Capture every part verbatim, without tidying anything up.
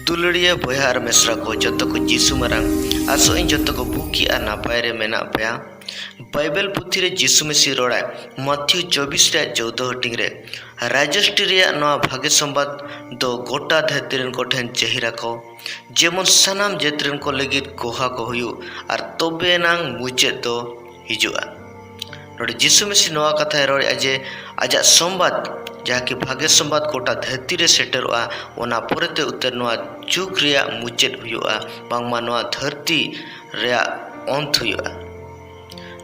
ᱫᱩᱞᱟᱹᱲᱤᱭᱟᱹ ᱵᱚᱭᱦᱟ ᱟᱨ ᱢᱤᱥᱨᱟ ᱠᱚ, ᱡᱚᱛᱚ ᱠᱚ ᱡᱤᱥᱩ ᱢᱟᱨᱟᱝ ᱟᱥᱚᱜ ᱤᱧ ᱡᱚᱛᱚ ᱠᱚ ᱵᱩᱜᱤ ᱟᱨ ᱱᱟᱯᱟᱭ ᱨᱮ ᱢᱮᱱᱟᱜ ᱯᱮᱭᱟ᱾ ᱵᱟᱭᱵᱮᱞ ᱯᱩᱛᱷᱤ ᱨᱮ ᱡᱤᱥᱩ ᱢᱤᱥᱤ ᱨᱚᱲᱟᱭ, ᱢᱟᱛᱷᱤᱭᱩ ᱪᱚᱵᱵᱤᱥ ᱨᱮᱭᱟᱜ ᱪᱳᱣᱫᱚ ᱦᱟᱹᱴᱤᱧ ᱨᱮ, ᱨᱟᱡᱚᱥᱴᱤ ᱨᱮᱭᱟᱜ ᱱᱚᱣᱟ ᱵᱷᱟᱜᱮ ᱥᱚᱢᱵᱟᱫ ᱫᱚ ᱜᱚᱴᱟ ᱫᱷᱟᱹᱨᱛᱤ ᱨᱮᱱ ᱠᱚ ᱴᱷᱮᱱ ᱡᱟᱹᱦᱤᱨ ᱟᱠᱚ, ᱡᱮᱢᱚᱱ ᱥᱟᱱᱟᱢ ᱡᱟᱹᱛ ᱨᱮᱱ ᱠᱚ ᱞᱟᱹᱜᱤᱫ ᱜᱚᱦᱟ ᱠᱚ ᱦᱩᱭᱩᱜ, ᱟᱨ ᱛᱚᱵᱮ ᱮᱱᱟᱝ ᱢᱩᱪᱟᱹᱫ ᱫᱚ ᱦᱤᱡᱩᱜᱼᱟ᱾ ᱱᱚᱰᱮ ᱡᱤᱥᱩ ᱢᱤᱥᱤ ᱱᱚᱣᱟ ᱠᱟᱛᱷᱟᱭ ᱨᱚᱲᱮᱫᱼᱟ ᱡᱮ ᱟᱡᱟᱜ ᱥᱚᱢᱵᱟᱫ, ᱡᱟᱦᱟᱸ ᱠᱤ ᱵᱷᱟᱜᱮ ᱥᱚᱢᱵᱟᱫ ᱜᱚᱴᱟ ᱫᱷᱟᱹᱨᱛᱤ ᱨᱮ ᱥᱮᱴᱮᱨᱚᱜᱼᱟ, ᱚᱱᱟ ᱯᱚᱨᱮᱛᱮ ᱩᱛᱟᱹᱨ ᱱᱚᱣᱟ ᱡᱩᱜᱽ ᱨᱮᱭᱟᱜ ᱢᱩᱪᱟᱹᱫ ᱦᱩᱭᱩᱜᱼᱟ, ᱵᱟᱝᱢᱟ ᱱᱚᱣᱟ ᱫᱷᱟᱹᱨᱛᱤ ᱨᱮᱭᱟᱜ ᱚᱱᱛ ᱦᱩᱭᱩᱜᱼᱟ᱾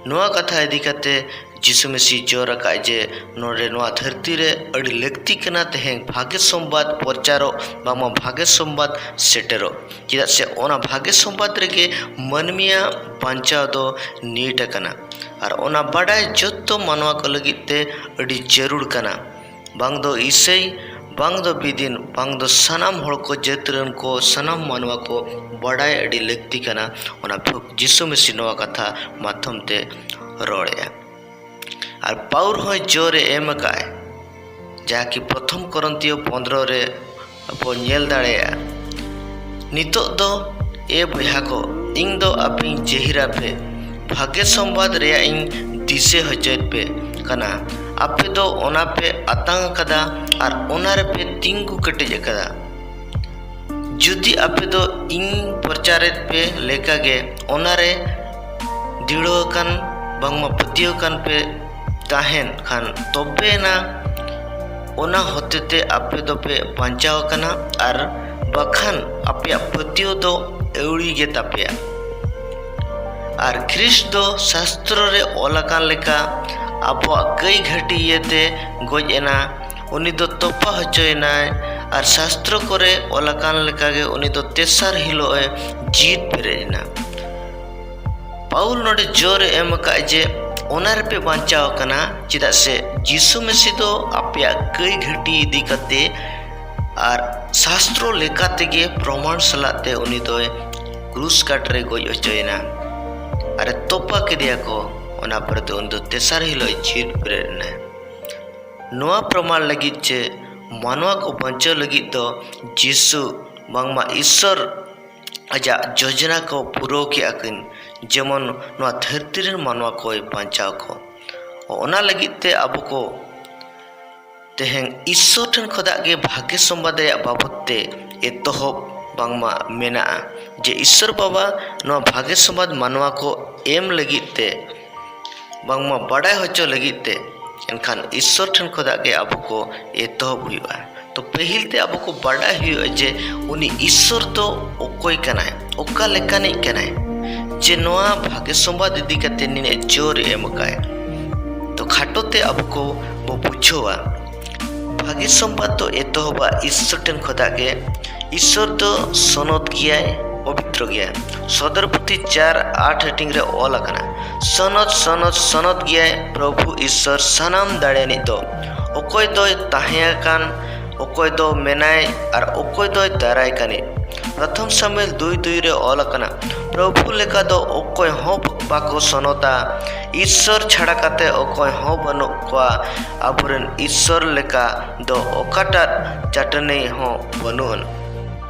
ᱱᱚᱣᱟ ᱠᱟᱛᱷᱟ ᱤᱫᱤ ᱠᱟᱛᱮ ᱡᱤᱥᱩ ᱢᱤᱥᱤ ᱡᱳᱨ ᱟᱠᱟᱫ ᱡᱮ ᱱᱚᱰᱮ ᱱᱚᱣᱟ ᱫᱷᱟᱹᱨᱛᱤ ᱨᱮ ᱟᱹᱰᱤ ᱞᱟᱹᱠᱛᱤ ᱠᱟᱱᱟ ᱛᱮᱦᱮᱧ ᱵᱷᱟᱜᱮ ᱥᱚᱢᱵᱟᱫ ᱯᱨᱚᱪᱟᱨᱚᱜ, ᱵᱟᱝᱢᱟ ᱵᱷᱟᱜᱮ ᱥᱚᱢᱵᱟᱫ ᱥᱮᱴᱮᱨᱚᱜ, ᱪᱮᱫᱟᱜ ᱥᱮ ᱚᱱᱟ ᱵᱷᱟᱜᱮ ᱥᱚᱢᱵᱟᱫ ᱨᱮᱜᱮ ᱢᱟᱹᱱᱢᱤᱭᱟᱜ ᱵᱟᱧᱪᱟᱣ ᱫᱚ ᱱᱤᱭᱟᱹᱴ ᱟᱠᱟᱱᱟ᱾ ᱟᱨ ᱚᱱᱟ ᱵᱟᱰᱟᱭ ᱡᱚᱛᱚ ᱢᱟᱱᱣᱟ ᱠᱚ ᱞᱟᱹᱜᱤᱫ ᱛᱮ ᱟᱹᱰᱤ ᱡᱟᱹᱨᱩᱲ ᱠᱟᱱᱟ, ᱵᱟᱝ ᱫᱚ ᱤᱥᱟᱹᱭ, ᱵᱟᱝ ᱫᱚ ᱵᱤᱫᱤᱱ, ᱵᱟᱝ ᱫᱚ ᱥᱟᱱᱟᱢ ᱦᱚᱲ ᱠᱚ ᱡᱟᱹᱛ ᱨᱮᱱ ᱠᱚ ᱥᱟᱱᱟᱢ ᱢᱟᱱᱣᱟ ᱠᱚ ᱵᱟᱰᱟᱭ ᱟᱹᱰᱤ ᱞᱟᱹᱠᱛᱤ ᱠᱟᱱᱟ᱾ ᱚᱱᱟ ᱡᱤᱥᱩ ᱢᱤᱥᱤ ᱱᱚᱣᱟ ᱠᱟᱛᱷᱟ ᱢᱟᱫᱽᱫᱷᱚᱢ ᱛᱮ ᱨᱚᱲᱮᱜᱼᱟ᱾ ᱟᱨ ᱯᱟᱣᱩᱞ ᱦᱚᱸᱭ ᱡᱳᱨᱮ ᱮᱢ ᱟᱠᱟᱫᱼᱟᱭ, ᱡᱟᱦᱟᱸ ᱠᱤ ᱯᱨᱚᱛᱷᱚᱢ ᱠᱚᱨᱤᱱᱛᱷᱤᱭᱚ ᱯᱚᱱᱫᱽᱨᱚ ᱨᱮ ᱵᱚ ᱧᱮᱞ ᱫᱟᱲᱮᱭᱟᱜᱼᱟ᱾ ᱱᱤᱛᱚᱜ ᱫᱚ ᱮ ᱵᱚᱭᱦᱟ ᱠᱚ, ᱤᱧ ᱫᱚ ᱟᱯᱮᱧ ᱡᱟᱹᱦᱤᱨᱟ ᱯᱮ, ᱵᱷᱟᱜᱮ ᱥᱚᱢᱵᱟᱫ ᱨᱮᱭᱟᱜ ᱤᱧ ᱫᱤᱥᱟᱹ ᱦᱚᱪᱚᱭᱮᱫ ᱯᱮ ᱠᱟᱱᱟ᱾ ᱟᱯᱮ ᱫᱚ ᱚᱱᱟ ᱯᱮ ᱟᱛᱟᱝ ᱟᱠᱟᱫᱟ ᱟᱨ ᱚᱱᱟ ᱨᱮᱯᱮ ᱛᱤᱸᱜᱩ ᱠᱮᱴᱮᱡ ᱟᱠᱟᱫᱟ᱾ ᱡᱩᱫᱤ ᱟᱯᱮ ᱫᱚ ᱤᱧ ᱯᱨᱚᱪᱟᱨᱮᱫ ᱯᱮ ᱞᱮᱠᱟᱜᱮ ᱚᱱᱟᱨᱮ ᱫᱤᱲᱚ ᱟᱠᱟᱱ, ᱵᱟᱝᱢᱟ ᱯᱟᱹᱛᱭᱟᱹᱣ ᱟᱠᱟᱱ ᱯᱮ ᱛᱟᱦᱮᱱ ᱠᱷᱟᱱ, ᱛᱚᱵᱮᱱᱟ ᱚᱱᱟ ᱦᱚᱛᱮᱛᱮ ᱟᱯᱮ ᱫᱚᱯᱮ ᱵᱟᱧᱪᱟᱣ ᱟᱠᱟᱱᱟ, ᱟᱨ ᱵᱟᱠᱷᱟᱱ ᱟᱯᱮᱭᱟᱜ ᱯᱟᱹᱛᱭᱟᱹᱣ ᱫᱚ ᱟᱹᱣᱲᱤ ᱜᱮ ᱛᱟᱯᱮᱭᱟ᱾ ᱟᱨ ᱠᱷᱨᱤᱥᱴ ᱫᱚ ᱥᱟᱥᱛᱨᱚ ᱨᱮ ᱚᱞ ᱟᱠᱟᱱ ᱞᱮᱠᱟ ᱟᱵᱚᱣᱟᱜ ᱠᱟᱹᱭ ᱜᱷᱟᱹᱴᱤ ᱤᱭᱟᱹᱛᱮ ᱜᱚᱡ ᱮᱱᱟ, ᱩᱱᱤ ᱫᱚ ᱛᱚᱯᱟ ᱦᱚᱪᱚᱭᱮᱱᱟᱭ, ᱟᱨ ᱥᱟᱥᱛᱨᱚ ᱠᱚᱨᱮ ᱚᱞ ᱟᱠᱟᱱ ᱞᱮᱠᱟᱜᱮ ᱩᱱᱤ ᱫᱚ ᱛᱮᱥᱟᱨ ᱦᱤᱞᱳᱜ ᱮ ᱡᱤᱣᱤᱫ ᱵᱮᱨᱮᱫ ᱮᱱᱟ᱾ ᱯᱟᱣᱩᱞ ᱱᱚᱰᱮ ᱡᱳᱨ ᱮ ᱮᱢ ᱟᱠᱟᱫ ᱡᱮ ᱚᱱᱟ ᱨᱮᱯᱮ ᱵᱟᱧᱪᱟᱣ ᱟᱠᱟᱱᱟ, ᱪᱮᱫᱟᱜ ᱥᱮ ᱡᱤᱥᱩ ᱢᱮᱥᱤ ᱫᱚ ᱟᱯᱮᱭᱟᱜ ᱠᱟᱹᱭ ᱜᱷᱟᱹᱴᱤ ᱤᱫᱤ ᱠᱟᱛᱮ ᱟᱨ ᱥᱟᱥᱛᱨᱚ ᱞᱮᱠᱟ ᱛᱮᱜᱮ ᱯᱨᱚᱢᱟᱬ ᱥᱟᱞᱟᱜ ᱛᱮ ᱩᱱᱤ ᱫᱚᱭ ᱠᱨᱩᱥ ᱠᱟᱴ ᱨᱮ ᱜᱚᱡ ᱦᱚᱪᱚᱭᱮᱱᱟ ᱟᱨ ᱮ ᱛᱚᱯᱟ ᱠᱮᱫᱮᱭᱟ ᱠᱚ᱾ ᱚᱱᱟ ᱯᱚᱨᱮ ᱫᱚ ᱩᱱᱤ ᱫᱚ ᱛᱮᱥᱟᱨ ᱦᱤᱞᱳᱜ ᱡᱤᱣᱤᱫ ᱵᱮᱨᱮᱫ ᱮᱱᱟᱭ᱾ ᱱᱚᱣᱟ ᱯᱨᱚᱢᱟᱬ ᱞᱟᱹᱜᱤᱫ ᱡᱮ ᱢᱟᱱᱣᱟ ᱠᱚ ᱵᱟᱧᱪᱟᱣ ᱞᱟᱹᱜᱤᱫ ᱫᱚ ᱡᱤᱥᱩ ᱵᱟᱝᱢᱟ ᱤᱥᱥᱚᱨ ᱟᱡᱟᱜ ᱡᱳᱡᱚᱱᱟ ᱠᱚ ᱯᱩᱨᱟᱹᱣ ᱠᱮᱜᱼᱟ ᱠᱤᱱ, ᱡᱮᱢᱚᱱ ᱱᱚᱣᱟ ᱫᱷᱟᱹᱨᱛᱤ ᱨᱮᱱ ᱢᱟᱱᱣᱟ ᱠᱚᱭ ᱵᱟᱧᱪᱟᱣ ᱠᱚ᱾ ᱚᱱᱟ ᱞᱟᱹᱜᱤᱫ ᱛᱮ ᱟᱵᱚ ᱠᱚ ᱛᱮᱦᱮᱧ ᱤᱥᱥᱚᱨ ᱴᱷᱮᱱ ᱠᱷᱚᱱᱟᱜ ᱜᱮ ᱵᱷᱟᱜᱮ ᱥᱚᱢᱵᱟᱫ ᱨᱮᱭᱟᱜ ᱵᱟᱵᱚᱫ ᱛᱮ ᱮᱛᱚᱦᱚᱵ ᱵᱟᱝᱢᱟ ᱢᱮᱱᱟᱜᱼᱟ, ᱡᱮ ᱤᱥᱥᱚᱨ ᱵᱟᱵᱟ ᱱᱚᱣᱟ ᱵᱷᱟᱜᱮ ᱥᱚᱢᱵᱟᱫ ᱢᱟᱱᱣᱟ ᱠᱚ ᱮᱢ ᱞᱟᱹᱜᱤᱫ ᱛᱮ, ᱵᱟᱝᱢᱟ ᱵᱟᱰᱟᱭ ᱦᱚᱪᱚ ᱞᱟᱹᱜᱤᱫ ᱛᱮ, ᱮᱱᱠᱷᱟᱱ ᱤᱥᱥᱚᱨ ᱴᱷᱮᱱ ᱠᱷᱚᱱᱟᱜ ᱜᱮ ᱟᱵᱚ ᱠᱚ ᱮᱛᱚᱦᱚᱵ ᱦᱩᱭᱩᱜᱼᱟ᱾ ᱛᱚ ᱯᱟᱹᱦᱤᱞ ᱛᱮ ᱟᱵᱚ ᱠᱚ ᱵᱟᱰᱟᱭ ᱦᱩᱭᱩᱜᱼᱟ ᱡᱮ ᱩᱱᱤ ᱤᱥᱥᱚᱨ ᱫᱚ ᱚᱠᱚᱭ ᱠᱟᱱᱟᱭ, ᱚᱠᱟ ᱞᱮᱠᱟᱱᱤᱡ ᱠᱟᱱᱟᱭ, ᱡᱮ ᱱᱚᱣᱟ ᱵᱷᱟᱜᱮ ᱥᱚᱢᱵᱟᱫ ᱤᱫᱤ ᱠᱟᱛᱮ ᱱᱤᱱᱟᱹᱜ ᱡᱳᱨ ᱮ ᱮᱢ ᱟᱠᱟᱫ᱾ ᱛᱚ ᱠᱷᱟᱴᱚ ᱛᱮ ᱟᱵᱚ ᱠᱚ ᱵᱚ ᱵᱩᱡᱷᱟᱹᱣᱟ, ᱵᱷᱟᱜᱮ ᱥᱚᱢᱵᱟᱫ ᱫᱚ ᱮᱛᱚᱦᱚᱵᱟ ᱤᱥᱥᱚᱨ ᱴᱷᱮᱱ ᱠᱷᱚᱱᱟᱜ ᱜᱮ᱾ ᱤᱥᱥᱚᱨ ᱫᱚ ᱥᱚᱱᱚᱛ ᱜᱮᱭᱟᱭ, ᱯᱚᱵᱤᱛᱨᱚ ᱜᱮᱭᱟᱭ᱾ ᱥᱚᱫᱚᱨ ᱯᱩᱛᱷᱤ ᱪᱟᱨ ᱟᱴ ᱦᱟᱹᱴᱤᱧ ᱨᱮ ᱚᱞ ᱟᱠᱟᱱᱟ, "ᱥᱚᱱᱚᱛ, ᱥᱚᱱᱚᱛ, ᱥᱚᱱᱚᱛ ᱜᱮᱭᱟᱭ ᱯᱨᱚᱵᱷᱩ ᱤᱥᱥᱚᱨ ᱥᱟᱱᱟᱢ ᱫᱟᱲᱮᱭᱟᱱᱤᱡ ᱫᱚ, ᱚᱠᱚᱭ ᱫᱚᱭ ᱛᱟᱦᱮᱸ ᱟᱠᱟᱱ, ᱚᱠᱚᱭ ᱫᱚ ᱢᱮᱱᱟᱭ ᱟᱨ ᱚᱠᱚᱭ ᱫᱚᱭ ᱫᱟᱨᱟᱭ ᱠᱟᱱᱤᱡ᱾" ᱯᱨᱚᱛᱷᱚᱢ ᱥᱟᱢᱩᱭᱮᱞ ᱫᱩᱭ ᱫᱩᱭ ᱨᱮ ᱚᱞ ᱟᱠᱟᱱᱟ, "ᱯᱨᱚᱵᱷᱩ ᱞᱮᱠᱟ ᱫᱚ ᱚᱠᱚᱭ ᱦᱚᱸ ᱵᱟᱠᱚ ᱥᱚᱱᱚᱛᱟ, ᱤᱥᱥᱚᱨ ᱪᱷᱟᱲᱟ ᱠᱟᱛᱮ ᱚᱠᱚᱭ ᱦᱚᱸ ᱵᱟᱹᱱᱩᱜ ᱠᱚᱣᱟ, ᱟᱵᱚᱨᱮᱱ ᱤᱥᱥᱚᱨ ᱞᱮᱠᱟ ᱫᱚ ᱚᱠᱟᱴᱟᱜ ᱪᱟᱹᱴᱟᱹᱱᱤ ᱦᱚᱸ ᱵᱟᱹᱱᱩᱜ ᱟᱱ᱾"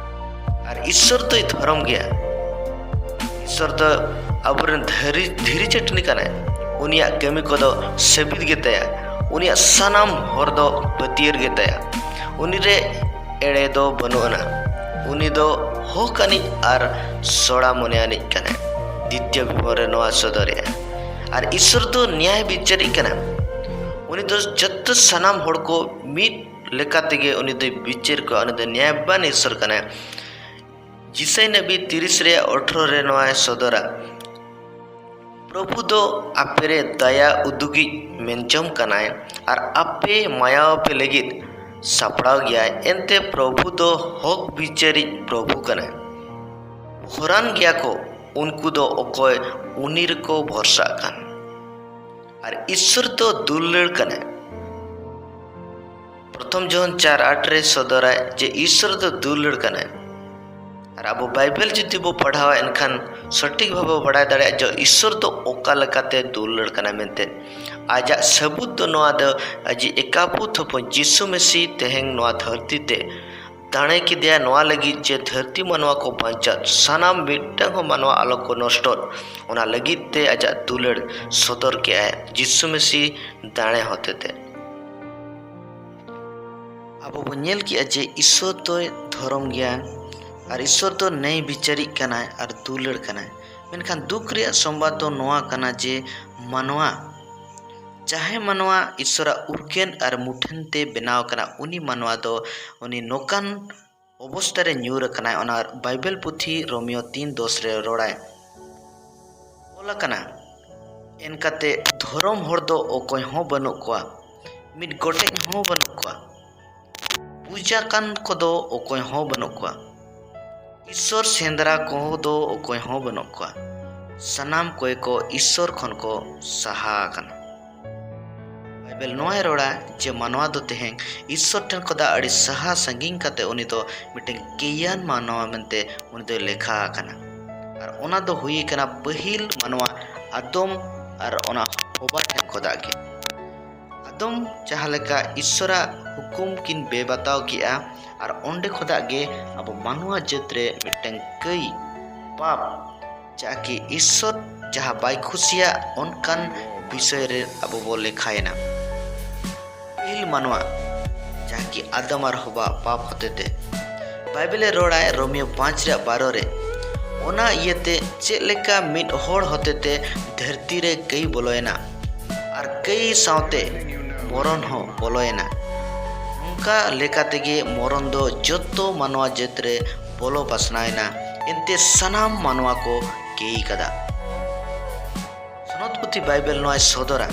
ᱟᱨ ᱤᱥᱥᱚᱨ ᱫᱚᱭ ᱫᱷᱚᱨᱚᱢ ᱜᱮᱭᱟ᱾ ᱤᱥᱥᱚᱨ ᱫᱚ ᱟᱵᱚᱨᱮᱱ ᱫᱷᱤᱨᱤ, ᱫᱷᱤᱨᱤ ᱪᱟᱹᱴᱱᱤ ᱠᱟᱱᱟᱭ᱾ ᱩᱱᱤᱭᱟᱜ ᱠᱟᱹᱢᱤ ᱠᱚᱫᱚ ᱥᱟᱹᱵᱤᱛ ᱜᱮᱛᱟᱭᱟ᱾ ᱩᱱᱤᱭᱟᱜ ᱥᱟᱱᱟᱢ ᱦᱚᱨ ᱫᱚ ᱯᱟᱹᱛᱭᱟᱹᱨ ᱜᱮᱛᱟᱭᱟ᱾ ᱩᱱᱤ ᱨᱮ ᱮᱲᱮ ᱫᱚ ᱵᱟᱹᱱᱩᱜ ᱟᱱᱟ᱾ ᱩᱱᱤ ᱫᱚ ᱦᱚᱸ ᱠᱟᱹᱱᱤᱡ ᱟᱨ ᱥᱚᱲᱟ ᱢᱚᱱᱮ ᱟᱹᱱᱤᱡ ᱠᱟᱱᱟᱭ᱾ ᱫᱤᱛᱭᱚ ᱵᱤᱵᱚᱨ ᱨᱮ ᱱᱚᱣᱟ ᱥᱚᱫᱚᱨᱮᱜᱼᱟ᱾ ᱟᱨ ᱤᱥᱥᱚᱨ ᱫᱚ ᱱᱮᱭᱟᱭ ᱵᱤᱪᱟᱹᱨᱤᱡ ᱠᱟᱱᱟ᱾ ᱩᱱᱤ ᱫᱚ ᱡᱚᱛᱚ ᱥᱟᱱᱟᱢ ᱦᱚᱲ ᱠᱚ ᱢᱤᱫ ᱞᱮᱠᱟ ᱛᱮᱜᱮ ᱩᱱᱤ ᱫᱚᱭ ᱵᱤᱪᱟᱹᱨ ᱠᱚᱣᱟ᱾ ᱩᱱᱤ ᱫᱚ ᱱᱮᱭᱟᱭᱵᱟᱱ ᱤᱥᱥᱚᱨ ᱠᱟᱱᱟᱭ᱾ ᱡᱤᱥᱟᱭ ᱱᱟᱵᱤ ᱛᱤᱨᱤᱥ ᱨᱮᱭᱟᱜ ᱟᱴᱷᱨᱚ ᱨᱮ ᱱᱚᱣᱟᱭ ᱥᱚᱫᱚᱨᱟ, "ᱯᱨᱚᱵᱷᱩ ᱫᱚ ᱟᱯᱮ ᱨᱮ ᱫᱟᱭᱟ ᱩᱫᱩᱜᱤᱡ ᱢᱮᱱᱡᱚᱝ ᱠᱟᱱᱟᱭ ᱟᱨ ᱟᱯᱮ ᱢᱟᱭᱟᱣ ᱟᱯᱮ ᱞᱟᱹᱜᱤᱫ ᱥᱟᱯᱲᱟᱣ ᱜᱮᱭᱟᱭ, ᱮᱱᱛᱮ ᱯᱨᱚᱵᱷᱩ ᱫᱚ ᱦᱚᱠ ᱵᱤᱪᱟᱹᱨᱤᱡ ᱯᱨᱚᱵᱷᱩ ᱠᱟᱱᱟᱭ᱾ ᱦᱚᱨᱟᱱ ᱜᱮᱭᱟ ᱠᱚ ᱩᱱᱠᱩ ᱫᱚ ᱚᱠᱚᱭ ᱩᱱᱤ ᱨᱮᱠᱚ ᱵᱷᱚᱨᱥᱟᱜ ᱠᱟᱱ᱾ ᱟᱨ ᱤᱥᱥᱚᱨ ᱫᱚ ᱫᱩᱞᱟᱹᱲ ᱠᱟᱱᱟᱭ᱾" ᱯᱨᱚᱛᱷᱚᱢ ᱡᱚᱦᱚᱱ ᱪᱟᱨ ᱟᱴ ᱨᱮ ᱥᱚᱫᱚᱨᱟᱭ ᱡᱮ ᱤᱥᱥᱚᱨ ᱫᱚ ᱫᱩᱞᱟᱹᱲ ᱠᱟᱱᱟᱭ᱾ ᱟᱨ ᱟᱵᱚ ᱵᱟᱭᱵᱮᱞ ᱡᱩᱫᱤ ᱵᱚ ᱯᱟᱲᱦᱟᱣᱟ, ᱮᱱᱠᱷᱟᱱ ᱥᱚᱴᱷᱤᱠ ᱵᱷᱟᱵᱮ ᱵᱚ ᱵᱟᱲᱟᱭ ᱫᱟᱲᱮᱭᱟᱜᱼᱟ ᱡᱮ ᱤᱥᱥᱚᱨ ᱫᱚ ᱚᱠᱟ ᱞᱮᱠᱟᱛᱮ ᱫᱩᱞᱟᱹᱲ ᱠᱟᱱᱟᱭ ᱢᱮᱱᱛᱮ᱾ ᱟᱡᱟᱜ ᱥᱟᱹᱵᱩᱛ ᱫᱚ ᱱᱚᱣᱟ ᱫᱚ ᱟᱡᱤᱡ ᱮᱠᱟᱯᱩᱛ ᱦᱚᱯᱚᱱ ᱡᱤᱥᱩ ᱢᱮᱥᱤ ᱛᱮᱦᱮᱧ ᱱᱚᱣᱟ ᱫᱷᱟᱹᱨᱛᱤ ᱛᱮ ᱫᱟᱲᱮ ᱠᱮᱫᱮᱭᱟ ᱱᱚᱣᱟ ᱞᱟᱹᱜᱤᱫ ᱡᱮ ᱫᱷᱟᱹᱨᱛᱤ ᱢᱟᱱᱣᱟ ᱠᱚ ᱵᱟᱧᱪᱟᱜ, ᱥᱟᱱᱟᱢ ᱢᱤᱫᱴᱟᱝ ᱦᱚᱸ ᱢᱟᱱᱣᱟ ᱟᱞᱚ ᱠᱚ ᱱᱚᱥᱴᱚᱜ, ᱚᱱᱟ ᱞᱟᱹᱜᱤᱫ ᱛᱮ ᱟᱡᱟᱜ ᱫᱩᱞᱟᱹᱲ ᱥᱚᱫᱚᱨ ᱠᱮᱜᱼᱟᱭ᱾ ᱡᱤᱥᱩ ᱢᱮᱥᱤ ᱫᱟᱲᱮ ᱦᱚᱛᱮᱛᱮ᱾ ᱟᱵᱚ ᱵᱚᱱ ᱧᱮᱞ ᱠᱮᱜᱼᱟ ᱡᱮ ᱤᱥᱥᱚᱨ ᱫᱚᱭ ᱫᱷᱚᱨᱚᱢ ᱜᱮᱭᱟ ᱟᱨ ᱤᱥᱥᱚᱨ ᱫᱚ ᱱᱮᱭ ᱵᱤᱪᱟᱹᱨᱤᱡ ᱠᱟᱱᱟᱭ ᱟᱨ ᱫᱩᱞᱟᱹᱲ ᱠᱟᱱᱟᱭ᱾ ᱢᱮᱱᱠᱷᱟᱱ ᱫᱩᱠ ᱨᱮᱭᱟᱜ ᱥᱚᱢᱵᱟᱫ ᱫᱚ ᱱᱚᱣᱟ ᱠᱟᱱᱟ ᱡᱮ ᱢᱟᱱᱣᱟ, ᱡᱟᱦᱟᱸᱭ ᱢᱟᱱᱣᱟ ᱤᱥᱥᱚᱨᱟᱜ ᱩᱨᱜᱟᱹᱱ ᱟᱨ ᱢᱩᱴᱷᱟᱹᱱ ᱛᱮ ᱵᱮᱱᱟᱣ ᱠᱟᱱᱟ, ᱩᱱᱤ ᱢᱟᱱᱣᱟ ᱫᱚ ᱩᱱᱤ ᱱᱚᱝᱠᱟᱱ ᱚᱵᱚᱥᱛᱟ ᱨᱮ ᱧᱩᱨ ᱟᱠᱟᱱᱟᱭ᱾ ᱚᱱᱟ ᱵᱟᱭᱵᱮᱞ ᱯᱩᱛᱷᱤ ᱨᱳᱢᱤᱭᱳ ᱛᱤᱱ ᱫᱚᱥ ᱨᱮ ᱨᱚᱲᱟᱭ, ᱚᱞ ᱟᱠᱟᱱᱟ, ᱮᱱᱠᱟᱛᱮ ᱫᱷᱚᱨᱚᱢ ᱦᱚᱲ ᱫᱚ ᱚᱠᱚᱭ ᱦᱚᱸ ᱵᱟᱹᱱᱩᱜ ᱠᱚᱣᱟ, ᱢᱤᱫ ᱜᱚᱴᱮᱡ ᱦᱚᱸ ᱵᱟᱹᱱᱩᱜ ᱠᱚᱣᱟ᱾ ᱵᱩᱡᱟᱠᱟᱱ ᱠᱚᱫᱚ ᱚᱠᱚᱭ ᱦᱚᱸ ᱵᱟᱹᱱᱩᱜ ᱠᱚᱣᱟ᱾ ᱤᱥᱥᱚᱨ ᱥᱮᱸᱫᱽᱨᱟ ᱠᱚᱫᱚ ᱚᱠᱚᱭ ᱦᱚᱸ ᱵᱟᱹᱱᱩᱜ ᱠᱚᱣᱟ᱾ ᱥᱟᱱᱟᱢ ᱠᱚᱜᱮ ᱠᱚ ᱤᱥᱥᱚᱨ ᱠᱷᱚᱱ ᱠᱚ ᱥᱟᱦᱟ ᱟᱠᱟᱱᱟ᱾ ᱵᱟᱭᱵᱮᱞ ᱱᱚᱣᱟᱭ ᱨᱚᱲᱟ ᱡᱮ ᱢᱟᱱᱣᱟ ᱫᱚ ᱛᱮᱦᱮᱧ ᱤᱥᱥᱚᱨ ᱴᱷᱮᱱ ᱠᱷᱚᱱᱟᱜ ᱟᱹᱰᱤ ᱥᱟᱦᱟ ᱥᱟᱺᱜᱤᱧ ᱠᱟᱛᱮ ᱩᱱᱤ ᱫᱚ ᱢᱤᱫᱴᱮᱱ ᱠᱮᱭᱟᱱ ᱢᱟᱱᱣᱟ ᱢᱮᱱᱛᱮ ᱩᱱᱤ ᱫᱚᱭ ᱞᱮᱠᱷᱟ ᱟᱠᱟᱱᱟ᱾ ᱟᱨ ᱚᱱᱟ ᱫᱚ ᱦᱩᱭ ᱟᱠᱟᱱᱟ ᱯᱟᱹᱦᱤᱞ ᱢᱟᱱᱣᱟ ᱟᱫᱚᱢ ᱟᱨ ᱚᱱᱟ ᱦᱚᱵᱟ ᱴᱷᱮᱱ ᱠᱷᱚᱱᱟᱜ ᱜᱮ᱾ ᱟᱫᱚᱢ ᱡᱟᱦᱟᱸ ᱞᱮᱠᱟ ᱤᱥᱥᱚᱨᱟᱜ ᱦᱩᱠᱩᱢ ᱠᱤᱱ ᱵᱮᱵᱟᱛᱟᱣ ᱠᱮᱜᱼᱟ, ᱟᱨ ᱚᱸᱰᱮ ᱠᱷᱚᱱᱟᱜ ᱜᱮ ᱟᱵᱚ ᱢᱟᱱᱣᱟ ᱡᱟᱹᱛ ᱨᱮ ᱢᱤᱫᱴᱟᱝ ᱠᱟᱹᱭ, ᱯᱟᱯ, ᱡᱟᱦᱟᱸ ᱠᱤ ᱤᱥᱥᱚᱨ ᱡᱟᱦᱟᱸ ᱵᱟᱭ ᱠᱷᱩᱥᱤᱭᱟᱜ, ᱚᱱᱠᱟᱱ ᱵᱤᱥᱚᱭ ᱨᱮ ᱟᱵᱚ ᱵᱚ ᱞᱮᱠᱷᱟᱭᱮᱱᱟ᱾ ᱯᱟᱹᱦᱤᱞ ᱢᱟᱱᱣᱟ, ᱡᱟᱦᱟᱸ ᱠᱤ ᱟᱫᱟᱢ ᱟᱨ ᱦᱚᱵᱟ ᱯᱟᱯ ᱦᱚᱛᱮᱛᱮ᱾ ᱵᱟᱭᱵᱮᱞᱮ ᱨᱚᱲᱟᱭ ᱨᱳᱢᱤᱭᱳ ᱯᱟᱸᱪ ᱨᱮᱭᱟᱜ ᱵᱟᱨᱚ ᱨᱮ, ᱚᱱᱟ ᱤᱭᱟᱹᱛᱮ ᱪᱮᱫ ᱞᱮᱠᱟ ᱢᱤᱫ ᱦᱚᱲ ᱦᱚᱛᱮᱛᱮ ᱫᱷᱟᱹᱨᱛᱤ ᱨᱮ ᱠᱟᱹᱭ ᱵᱚᱞᱚᱭᱮᱱᱟ, ᱟᱨ ᱠᱟᱹᱭ ᱥᱟᱶᱛᱮ ᱢᱚᱨᱚᱱ ᱦᱚᱸ ᱵᱚᱞᱚᱭᱮᱱᱟ᱾ ᱱᱚᱝᱠᱟ ᱞᱮᱠᱟ ᱛᱮᱜᱮ ᱢᱚᱨᱚᱱ ᱫᱚ ᱡᱚᱛᱚ ᱢᱟᱱᱣᱟ ᱡᱟᱹᱛ ᱨᱮ ᱵᱚᱞᱚ ᱯᱟᱥᱱᱟᱣᱮᱱᱟ, ᱮᱱᱛᱮ ᱥᱟᱱᱟᱢ ᱢᱟᱱᱣᱟ ᱠᱚ ᱠᱟᱹᱭ ᱠᱟᱫᱟ᱾ ᱥᱚᱱᱚᱛ ᱯᱩᱛᱷᱤ ᱵᱟᱭᱵᱮᱞ ᱱᱚᱣᱟᱭ ᱥᱚᱫᱚᱨᱟ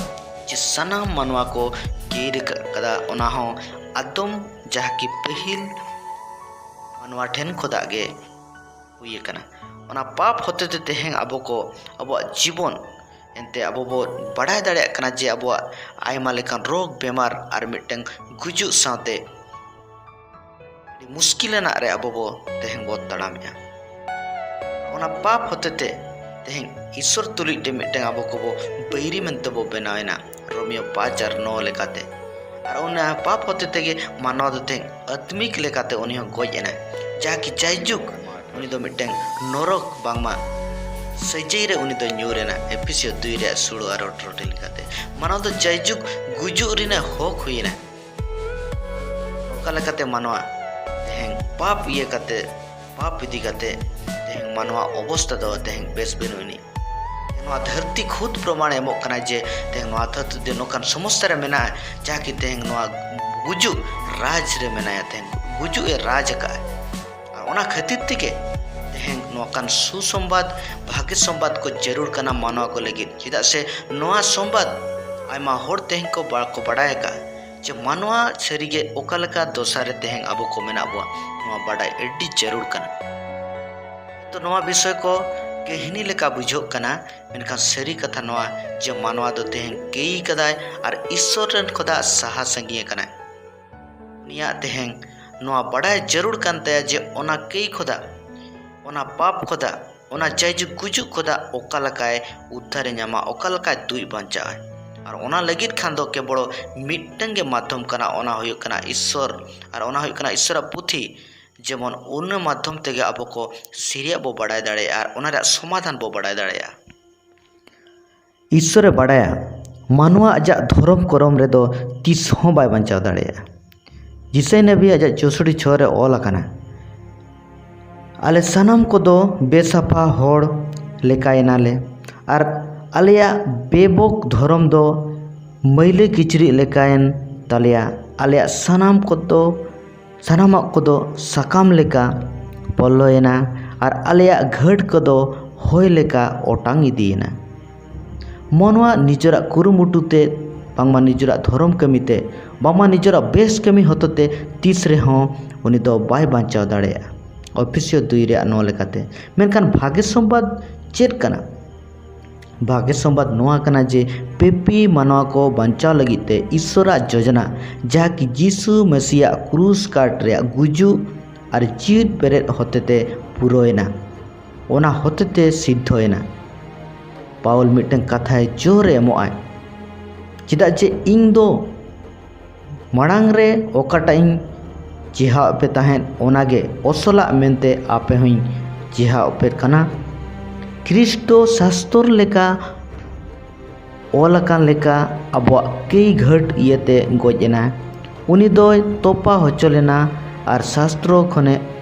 ᱡᱮ ᱥᱟᱱᱟᱢ ᱢᱟᱱᱣᱟ ᱠᱚ ᱠᱟᱹᱭ ᱠᱟᱫᱟ, ᱚᱱᱟ ᱦᱚᱸ ᱟᱫᱚᱢ ᱡᱟᱦᱟᱸ ᱠᱤ ᱯᱟᱹᱦᱤᱞ ᱢᱟᱱᱣᱟ ᱴᱷᱮᱱ ᱠᱷᱚᱱᱟᱜ ᱜᱮ ᱦᱩᱭ ᱟᱠᱟᱱᱟ᱾ ᱚᱱᱟ ᱯᱟᱯ ᱦᱚᱛᱮᱛᱮ ᱛᱮᱦᱮᱧ ᱟᱵᱚ ᱠᱚ, ᱟᱵᱚᱣᱟᱜ ᱡᱤᱵᱚᱱ, ᱮᱱᱛᱮ ᱟᱵᱚ ᱵᱚ ᱵᱟᱲᱟᱭ ᱫᱟᱲᱮᱭᱟᱜ ᱠᱟᱱᱟ ᱡᱮ ᱟᱵᱚᱣᱟᱜ ᱟᱭᱢᱟ ᱞᱮᱠᱟᱱ ᱨᱳᱜᱽ ᱵᱮᱢᱟᱨ ᱟᱨ ᱢᱤᱫᱴᱟᱝ ᱜᱩᱡᱩᱜ ᱥᱟᱶᱛᱮ ᱟᱹᱰᱤ ᱢᱩᱥᱠᱤᱞ ᱟᱱᱟᱜ ᱨᱮ ᱟᱵᱚ ᱵᱚ ᱛᱮᱦᱮᱧ ᱵᱚ ᱛᱟᱲᱟᱢᱮᱜᱼᱟ᱾ ᱚᱱᱟ ᱯᱟᱯ ᱦᱚᱛᱮᱛᱮ ᱛᱮᱦᱮᱧ ᱤᱥᱥᱚᱨ ᱛᱩᱞᱩᱡ ᱛᱮ ᱢᱤᱫᱴᱟᱝ ᱟᱵᱚ ᱠᱚᱵᱚ ᱵᱟᱹᱭᱨᱤ ᱢᱮᱱᱛᱮ ᱵᱚ ᱵᱮᱱᱟᱣᱮᱱᱟ, ᱨᱳᱢᱤᱭᱳ ᱯᱟᱸᱪ ᱟᱨ ᱱᱚ ᱞᱮᱠᱟᱛᱮ᱾ ᱟᱨ ᱚᱱᱟ ᱯᱟᱯ ᱦᱚᱛᱮ ᱛᱮᱜᱮ ᱢᱟᱱᱣᱟ ᱫᱚ ᱛᱮᱦᱮᱧ ᱟᱛᱢᱤᱠ ᱞᱮᱠᱟᱛᱮ ᱩᱱᱤ ᱦᱚᱸ ᱜᱚᱡ ᱮᱱᱟᱭ, ᱡᱟᱦᱟᱸ ᱠᱤ ᱡᱟᱭᱡᱩᱜᱽ ᱩᱱᱤ ᱫᱚ ᱢᱤᱫᱴᱟᱝ ᱱᱚᱨᱚᱠ ᱵᱟᱝᱢᱟ ᱥᱟᱹᱡᱟᱹᱭ ᱨᱮ ᱩᱱᱤ ᱫᱚ ᱧᱩᱨ ᱮᱱᱟ᱾ ᱮᱯᱷᱤᱥᱤᱭᱚ ᱫᱩᱭ ᱨᱮᱭᱟᱜ ᱥᱳᱞᱳ ᱟᱨ ᱟᱴᱷᱨᱚ ᱴᱷᱮᱱ ᱞᱮᱠᱟᱛᱮ ᱢᱟᱱᱣᱟ ᱫᱚ ᱡᱟᱭᱡᱩᱜᱽ ᱜᱩᱡᱩᱜ ᱨᱮᱱᱟᱜ ᱦᱚᱠ ᱦᱩᱭ ᱮᱱᱟ᱾ ᱚᱠᱟ ᱞᱮᱠᱟᱛᱮ ᱢᱟᱱᱣᱟ ᱛᱮᱦᱮᱧ ᱯᱟᱯ ᱤᱭᱟᱹ ᱠᱟᱛᱮ, ᱯᱟᱯ ᱤᱫᱤ ᱠᱟᱛᱮ ᱛᱮᱦᱮᱧ ᱢᱟᱱᱣᱟ ᱚᱵᱚᱥᱛᱟ ᱫᱚ ᱛᱮᱦᱮᱧ ᱵᱮᱥ ᱵᱟᱹᱱᱩᱜ ᱟᱹᱱᱤᱡ᱾ ᱱᱚᱣᱟ ᱫᱷᱟᱹᱨᱛᱤ ᱠᱷᱩᱫ ᱯᱨᱚᱢᱟᱬ ᱮᱢᱚᱜ ᱠᱟᱱᱟ ᱡᱮ ᱛᱮᱦᱮᱧ ᱱᱚᱣᱟ ᱫᱷᱟᱹᱨᱛᱤ ᱫᱚ ᱱᱚᱝᱠᱟᱱ ᱥᱚᱢᱚᱥᱥᱟ ᱨᱮ ᱢᱮᱱᱟᱜᱼᱟ, ᱡᱟᱦᱟᱸ ᱠᱤ ᱛᱮᱦᱮᱧ ᱱᱚᱣᱟ ᱜᱩᱡᱩᱜ ᱨᱟᱡᱽ ᱨᱮ ᱢᱮᱱᱟᱭᱟ, ᱛᱮᱦᱮᱧ ᱜᱩᱡᱩᱜ ᱮ ᱨᱟᱡᱽ ᱟᱠᱟᱫᱼᱟ᱾ ᱟᱨ ᱚᱱᱟ ᱠᱷᱟᱹᱛᱤᱨ ᱛᱮᱜᱮ ᱛᱮᱦᱮᱧ ᱱᱚᱝᱠᱟᱱ ᱥᱩᱥᱚᱢᱵᱟᱫ, ᱵᱷᱟᱜᱮ ᱥᱚᱢᱵᱟᱫ ᱠᱚ ᱡᱟᱹᱨᱩᱲ ᱠᱟᱱᱟ ᱢᱟᱱᱣᱟ ᱠᱚ ᱞᱟᱹᱜᱤᱫ, ᱪᱮᱫᱟᱜ ᱥᱮ ᱱᱚᱣᱟ ᱥᱚᱢᱵᱟᱫ ᱟᱭᱢᱟ ᱦᱚᱲ ᱛᱮᱦᱮᱧ ᱠᱚ ᱵᱟ-, ᱠᱚ ᱵᱟᱰᱟᱭ ᱟᱠᱟᱫᱼᱟ ᱡᱮ ᱢᱟᱱᱣᱟ ᱥᱟᱹᱨᱤᱜᱮ ᱚᱠᱟ ᱞᱮᱠᱟ ᱫᱚᱥᱟ ᱨᱮ ᱛᱮᱦᱮᱧ ᱟᱵᱚ ᱠᱚ ᱢᱮᱱᱟᱜ ᱵᱚᱣᱟ, ᱱᱚᱣᱟ ᱵᱟᱰᱟᱭ ᱟᱹᱰᱤ ᱡᱟᱹᱨᱩᱲ ᱠᱟᱱᱟ᱾ ᱛᱚ ᱱᱚᱣᱟ ᱵᱤᱥᱚᱭ ᱠᱚ ᱠᱟᱹᱦᱱᱤ ᱞᱮᱠᱟ ᱵᱩᱡᱷᱟᱹᱜ ᱠᱟᱱᱟ, ᱢᱮᱱᱠᱷᱟᱱ ᱥᱟᱹᱨᱤ ᱠᱟᱛᱷᱟ ᱱᱚᱣᱟ ᱡᱮ ᱢᱟᱱᱣᱟ ᱫᱚ ᱛᱮᱦᱮᱧ ᱠᱟᱹᱭ ᱠᱟᱫᱟᱭ ᱟᱨ ᱤᱥᱥᱚᱨ ᱨᱮᱱ ᱠᱷᱚᱱᱟᱜ ᱥᱟᱦᱟ ᱥᱟᱺᱜᱤᱧ ᱟᱠᱟᱱᱟᱭ᱾ ᱩᱱᱤᱭᱟᱜ ᱛᱮᱦᱮᱧ ᱱᱚᱣᱟ ᱵᱟᱰᱟᱭ ᱡᱟᱹᱨᱩᱲ ᱠᱟᱱ ᱛᱟᱭᱟ ᱡᱮ ᱚᱱᱟ ᱠᱟᱹᱭ ᱠᱷᱚᱱᱟᱜ, ᱚᱱᱟ ᱯᱟᱯ ᱠᱷᱚᱱᱟᱜ, ᱚᱱᱟ ᱡᱟᱭᱡᱩᱜᱽ ᱜᱩᱡᱩᱜ ᱠᱷᱚᱱᱟᱜ ᱚᱠᱟ ᱞᱮᱠᱟᱭ ᱩᱫᱽᱫᱷᱟᱨᱮ ᱧᱟᱢᱟ, ᱚᱠᱟ ᱞᱮᱠᱟᱭ ᱫᱩᱡ ᱵᱟᱧᱪᱟᱜᱼᱟ᱾ ᱟᱨ ᱚᱱᱟ ᱞᱟᱹᱜᱤᱫ ᱠᱷᱟᱱ ᱫᱚ ᱠᱮᱵᱚᱞ ᱢᱤᱫᱴᱟᱝ ᱜᱮ ᱢᱟᱫᱽᱫᱷᱚᱢ ᱠᱟᱱᱟ, ᱚᱱᱟ ᱦᱩᱭᱩᱜ ᱠᱟᱱᱟ ᱤᱥᱥᱚᱨ᱾ ᱟᱨ ᱚᱱᱟ ᱦᱩᱭᱩᱜ ᱠᱟᱱᱟ ᱤᱥᱥᱚᱨᱟᱜ ᱯᱩᱛᱷᱤ, ᱡᱮᱢᱚᱱ ᱚᱱᱟ ᱢᱟᱫᱽᱫᱷᱚᱢ ᱛᱮᱜᱮ ᱟᱵᱚ ᱠᱚ ᱥᱟᱹᱨᱤᱭᱟᱜ ᱵᱚ ᱵᱟᱰᱟᱭ ᱫᱟᱲᱮᱭᱟᱜᱼᱟ ᱟᱨ ᱚᱱᱟ ᱨᱮᱭᱟᱜ ᱥᱚᱢᱟᱫᱷᱟᱱ ᱵᱚ ᱵᱟᱰᱟᱭ ᱫᱟᱲᱮᱭᱟᱜᱼᱟ᱾ ᱤᱥᱥᱚᱨᱮ ᱵᱟᱰᱟᱭᱟ, ᱢᱟᱱᱣᱟ ᱟᱡᱟᱜ ᱫᱷᱚᱨᱚᱢ ᱠᱚᱨᱚᱢ ᱨᱮᱫᱚ ᱛᱤᱥ ᱦᱚᱸ ᱵᱟᱭ ᱵᱟᱧᱪᱟᱣ ᱫᱟᱲᱮᱭᱟᱜᱼᱟ᱾ ᱡᱤᱥᱟᱭ ᱱᱟᱵᱤ ᱟᱡᱟᱜ ᱪᱳᱥᱚᱴᱤ ᱪᱷᱚ ᱨᱮ ᱚᱞ ᱟᱠᱟᱱᱟ, "ᱟᱞᱮ ᱥᱟᱱᱟᱢ ᱠᱚᱫᱚ ᱵᱮᱥᱟᱯᱷᱟ ᱦᱚᱲ ᱞᱮᱠᱟᱭᱮᱱᱟᱞᱮ, ᱟᱨ ᱟᱞᱮᱭᱟᱜ ᱵᱮᱵᱚᱠ ᱫᱷᱚᱨᱚᱢ ᱫᱚ ᱢᱟᱹᱭᱞᱟᱹ ᱠᱤᱪᱨᱤᱡ ᱞᱮᱠᱟᱭᱮᱱ ᱛᱟᱞᱮᱭᱟ᱾ ᱟᱞᱮᱭᱟᱜ ᱥᱟᱱᱟᱢ ᱠᱚᱫᱚ ᱥᱟᱱᱟᱢᱟᱜ ᱠᱚᱫᱚ ᱥᱟᱠᱟᱢ ᱞᱮᱠᱟ ᱯᱚᱞᱞᱚᱭᱮᱱᱟ ᱟᱨ ᱟᱞᱮᱭᱟᱜ ᱜᱷᱟᱹᱴ ᱠᱚᱫᱚ ᱦᱚᱭ ᱞᱮᱠᱟ ᱚᱴᱟᱝ ᱤᱫᱤᱭᱮᱱᱟ᱾" ᱢᱟᱱᱣᱟ ᱱᱤᱡᱮᱨᱟᱜ ᱠᱩᱨᱩᱢᱩᱴᱩ ᱛᱮ, ᱵᱟᱝᱢᱟ ᱱᱤᱡᱮᱨᱟᱜ ᱫᱷᱚᱨᱚᱢ ᱠᱟᱹᱢᱤ ᱛᱮ, ᱵᱟᱝᱢᱟ ᱱᱤᱡᱮᱨᱟᱜ ᱵᱮᱥ ᱠᱟᱹᱢᱤ ᱦᱚᱛᱮᱛᱮ ᱛᱤᱥ ᱨᱮᱦᱚᱸ ᱩᱱᱤ ᱫᱚ ᱵᱟᱭ ᱵᱟᱧᱪᱟᱣ ᱫᱟᱲᱮᱭᱟᱜᱼᱟ᱾ ᱚᱯᱷᱤᱥᱤᱭᱚ ᱫᱩᱭ ᱨᱮᱭᱟᱜ ᱱᱚ ᱞᱮᱠᱟᱛᱮ᱾ ᱢᱮᱱᱠᱷᱟᱱ ᱵᱷᱟᱜᱮ ᱥᱚᱢᱵᱟᱫ ᱪᱮᱫ ᱠᱟᱱᱟ? ᱵᱷᱟᱜᱮ ᱥᱚᱢᱵᱟᱫ ᱱᱚᱣᱟ ᱠᱟᱱᱟ ᱡᱮ ᱯᱮᱯᱤ ᱢᱟᱱᱣᱟ ᱠᱚ ᱵᱟᱧᱪᱟᱣ ᱞᱟᱹᱜᱤᱫ ᱛᱮ ᱤᱥᱥᱚᱨᱟᱜ ᱡᱳᱡᱚᱱᱟ, ᱡᱟᱦᱟᱸ ᱠᱤ ᱡᱤᱥᱩ ᱢᱮᱥᱤᱭᱟᱜ ᱠᱨᱩᱥ ᱠᱟᱴ ᱨᱮᱭᱟᱜ ᱜᱩᱡᱩᱜ ᱟᱨ ᱡᱤᱣᱤᱫ ᱵᱮᱨᱮᱫ ᱦᱚᱛᱮᱛᱮ ᱯᱩᱨᱟᱹᱣᱮᱱᱟ, ᱚᱱᱟ ᱦᱚᱛᱮᱛᱮ ᱥᱤᱫᱽᱫᱷᱚᱭᱮᱱᱟ᱾ ᱯᱟᱣᱩᱞ ᱢᱤᱫᱴᱟᱝ ᱠᱟᱛᱷᱟᱭ ᱡᱳᱨ ᱮ ᱮᱢᱚᱜᱼᱟᱭ, ᱪᱮᱫᱟᱜ ᱡᱮ ᱤᱧ ᱫᱚ ᱢᱟᱲᱟᱝ ᱨᱮ ᱚᱠᱟᱴᱟᱜ ᱤᱧ ᱪᱮᱦᱟᱣ ᱯᱮ ᱛᱟᱦᱮᱸᱫ, ᱚᱱᱟᱜᱮ ᱚᱥᱚᱞᱟᱜ ᱢᱮᱱᱛᱮ ᱟᱯᱮ ᱦᱚᱸᱧ ᱪᱮᱦᱟᱣ ᱯᱮ ᱠᱟᱱᱟ᱾ ᱠᱷᱨᱤᱥᱴᱚ ᱥᱟᱥᱛᱚᱨ ᱞᱮᱠᱟ ᱚᱞ ᱟᱠᱟᱱ ᱞᱮᱠᱟ ᱟᱵᱚᱣᱟᱜ ᱠᱟᱹᱭ ᱜᱷᱟᱹᱴ ᱤᱭᱟᱹᱛᱮ ᱜᱚᱡ ᱮᱱᱟ᱾ ᱩᱱᱤ ᱫᱚᱭ ᱛᱚᱯᱟ ᱦᱚᱪᱚ ᱞᱮᱱᱟ ᱟᱨ ᱥᱟᱥᱛᱨᱚ ᱠᱷᱚᱱᱮ,